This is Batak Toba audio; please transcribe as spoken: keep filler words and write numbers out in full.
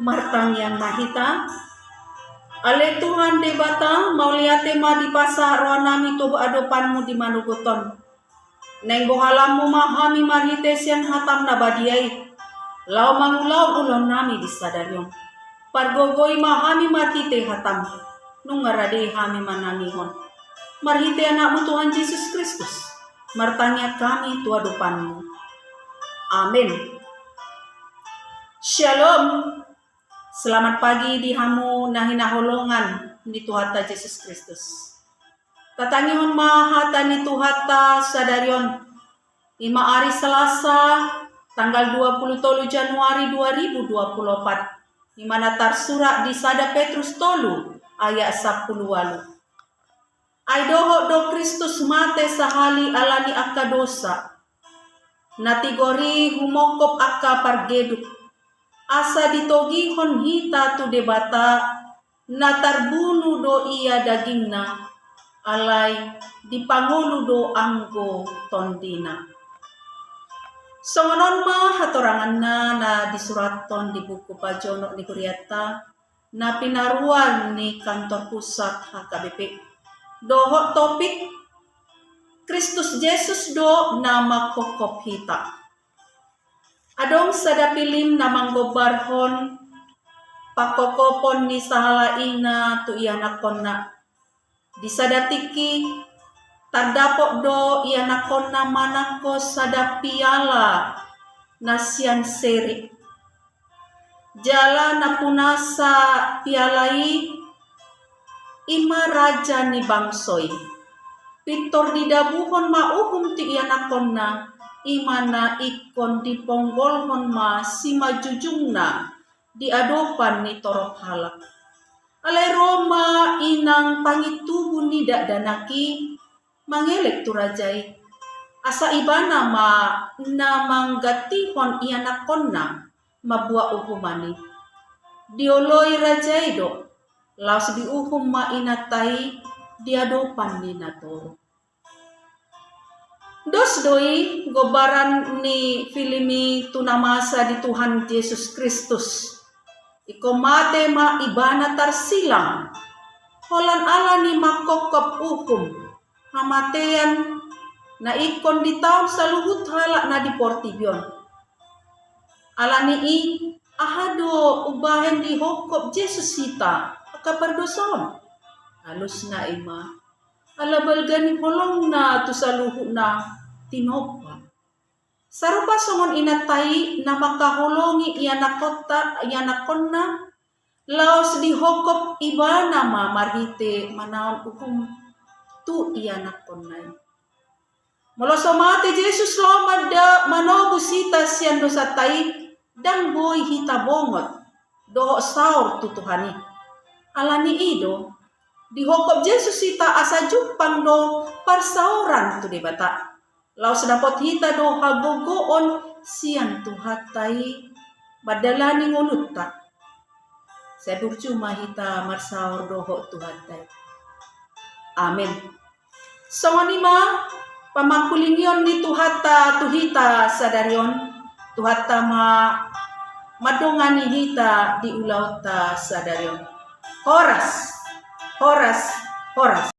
Martangiang ma hita. Ale Tuhan Debata, mauliate ma dipasahat rohanami tu adopanmu di manogot on. Naeng bohalanmu ma hami marhite sian hatam na badia i, laho mangulahon ulaonnami di sadari on. Pargogoi ma hami marhite hatam, nunga rade hami manangihon. Marhite Anakmu Tuhan Jesus Kristus, martangiang hami tu adopanmu. Amen. Shalom. Selamat pagi di hamu na hinaholongan ni Tuhanta Jesus Kristus. Tatangihon ma hata ni Tuhanta sadari on. I ma ari Selasa, tanggal dua puluh tolu Januari dua ribu dua puluh opat. I ma na tarsurat di sada Petrus tolu ayat sampulu ualu. Ai dohot do Kristus mate sahali ala ni angka dosa, na tigor i humongkop angka pargeduk, asa ditogihon hita tu Debata, na tarbunu do ia dagingna, alai dipangolu do anggo tondina. Songon on ma hatoranganna na disurathon di buku Pajonok ni Hurianta, na pinaruan ni kantor pusat H K B P. Dohot topik, Kristus Jesus do na mangkophop hita. Adong sada pilim na manggombarhon pangkophopon ni sahala ina tu ianakkonna. Di sada tingki, tardapot do ianakkonna manangko sada piala na sian serik. Jala na punasa piala i, i ma raja ni bangso i. Pintor didabuhon ma uhum tu ianakkonna, i ma na ingkon diponggolhon ma simanjujungna di adopan ni torop halak. Alai ro ma inang pangintubu ni dakdanak i mangelek tu raja i, asa ibana ma na manggantihon ianakkonna mambuat uhuman i. Dioloi raja i do, laos diuhum ma inanta i di adopan ni natoru. Dos do i gombaran ni pilim i tu na masa di Tuhan Jesus Kristus. Ingkon mate ma ibana tarsilang. Holan ala ni mangkophop uhum hamatean na ingkon ditaon saluhut halak na di portibi on. Ala ni i, aha do umbahen dihophop Jesus hita angka pardosa on? Alusna i ma, ala balga ni holongna tu saluhutna tinompa. Sarupa songon inanta i na mangkaholongi ianakkonta, ianakkonna, laos dihophop ibana ma marhite manaon uhum tu ianakkonna i. Molo so mate Jesus laho manda-, manobus hita sian dosanta i, ndang boi hita bongot dohot saor tu Tuhan i. Ala ni i do, dihophop Jesus hita asa jumpang do parsaoran tu Debata. Laos dapot hita do hagogoon sian Tuhanta i mandalani ngolunta. Sai burju ma hita marsaor dohot Tuhanta i. Amen. Songon i ma pamangkulingion ni Tuhanta tu hita sadari on. Tuhanta ma mandongani hita di ulaonta sadari on. Horas, horas, horas.